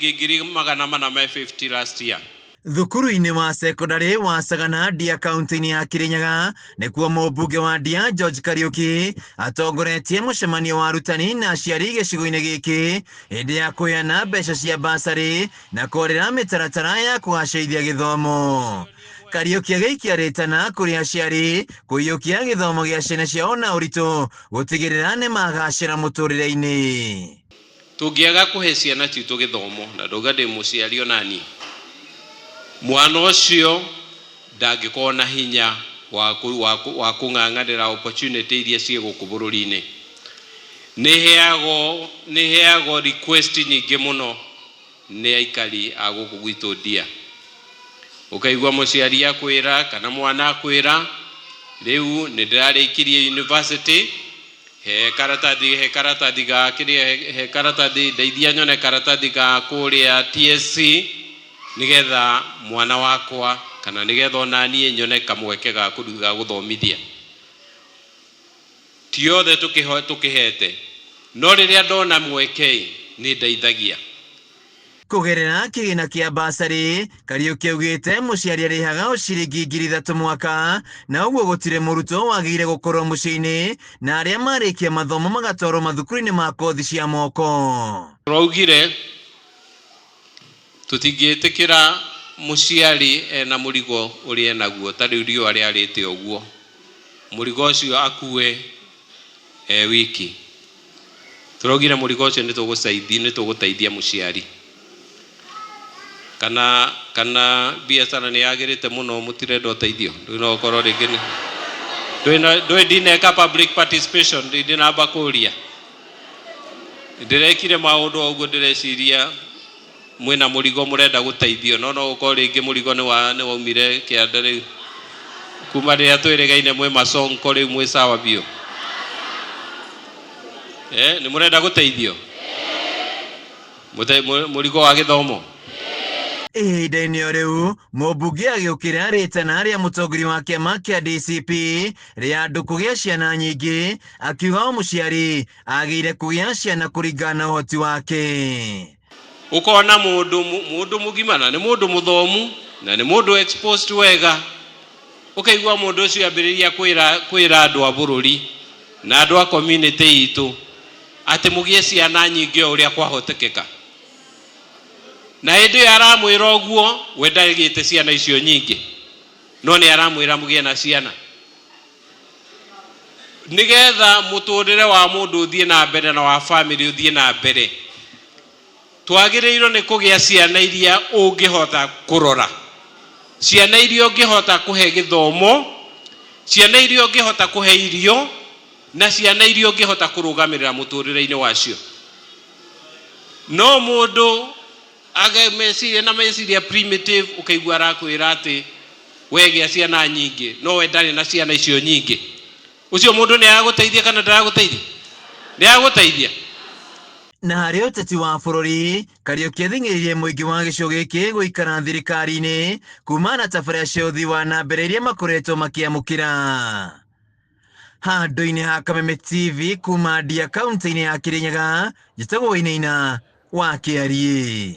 450 last year. Thukuru-inĩ wa cekondarĩ wa Sagana Ndia kaunti-inĩ ya Kirinyaga nĩkuo mũmbunge wa Ndia George Kariuki atongoretie mũcemanio wa arutani na aciari gĩcigo-inĩ gĩkĩ hĩndĩ ya kũheana mbeca cia basarĩ na kwarĩra mĩtaratara ya kũgacĩrithia gĩthomo. Kariuki agĩikia rĩtana kũrĩ aciari kũiyũkia gĩthomo gĩa ciana ciao na ũritũ gũtigĩrĩra nĩ magacĩra mũtũrĩre-inĩ. Tũngĩaga kũhe ciana citũ gĩthomo, na ndauga ndĩ mũciari onani, mwana ũcio ndangĩkorwo na hinya wa kũng'ang'anĩra opportunity iria ciĩ gũkũ bũrũri-inĩ. Nĩ heagwo request nyingĩ mũno nĩ aikari a gũkũ gwitũ Ndia. Ũkaigua mũciari akwĩra kana mwana akwĩra, rĩu nĩ ndĩrarĩkirie university, he karatathi ga kĩrĩa, he karatathi, ndeithia nyone karatathi ga kũrĩa TSC nĩgetha mwana wakwa kana nĩgetha onaniĩ nyone kamweke ga ga gũthomithia. Ti othe tũkĩhete, no rĩrĩa ndona mweke nĩ ndeithagia. Kũgerera kĩgĩna kĩa basarĩ, Kariuki augĩte mũciari arĩhaga o ciringi 3,000 mwaka na ũguo gũtirĩ mũrutwo wagĩrĩire gũkorwo mũciĩ-inĩ na arĩa marĩkia mathomo magatwarwo mathukuru-inĩ ma kothi cia moko. Tũraugire tũtingĩtĩkĩra mũciari ena mũrigo ũrĩa enaguo, ta rĩu riũa rĩarĩte ũguo, mũrigo ũcio akue e wiki. Tũraugire mũrigo ũcio nĩ tũgũteithia mũciari. Kana biacara nĩ yagĩrĩte mũno mũtirenda ũteithio? Ndũĩ no ũkorwo rĩngĩ nĩ ndũĩ ndineka public participation, ndinamba kũria. Ndĩrekire maũndũ o ũguo, ndĩreciria mwĩna mũrigo mũrenda gũteithio, no no ũkorwo rĩngĩ mũrigo nĩ waumire kĩanda. Rĩu kuma rĩrĩa twĩrĩgaine mwĩ masonko, rĩu mwĩ sawa biũ. Nĩ mũrenda gũteithio mũrigo wa gĩthomo? Ihinda-inĩ o rĩu, mũmbunge agĩũkĩra rĩtana rĩa mũtongoria wa kĩama kĩa DCP rĩa andũ kũgĩa ciana nyingĩ, akiuga o mũciari agĩire kũgĩa ciana kũringana na ũhoti wake. Ũkona mũndũ mũgima na nĩ mũndũ mũthomu na nĩ mũndũ exposed wega, ũkaigua mũndũ ũcio ambĩrĩria kwĩra andũ a bũrũri na andũ a community itũ atĩ mũgĩe ciana nyingĩ o ũrĩa kwahotekeka, na hĩndĩ ĩyo aramwĩra ũguo we ndagĩte ciana icio nyingĩ, no nĩ aramwĩra mũgĩe na ciana nĩgetha mũtũrĩre wa mũndũ ũthiĩ na mbere na wa family ũthiĩ na mbere. Twagĩrĩirwo nĩ kũgĩa ciana iria ũngĩhota kũrora, ciana iria ũngĩhota kũhe gĩthomo, ciana iria ũngĩhota kũhe irio, na ciana iria ũngĩhota kũrũgamĩrĩra mũtũrĩre-inĩ wacio. No mũndũ age meciria na meciria primitive, ũkaigua arakwĩra atĩ we gĩa ciana nyingĩ, no we ndarĩ na ciana icio nyingĩ. Ũcio mũndũ nĩ agũteithia kana ndaragũteithia? Nĩ agũteithia. Na harĩ ũteti wa bũrũri, Kariuki athing'ĩrĩirie mũingĩ wa gĩcigo gĩkĩ gũikara thirikari-inĩ kumana na tabarĩra cia ũthii wa na mbere iria makoretwo makĩamũkĩra. Handũ-inĩ ha Kameme TV kuma Ndia kaunti-inĩ ya Kirinyaga, njĩtagwo Wainaina wa Kĩariĩ.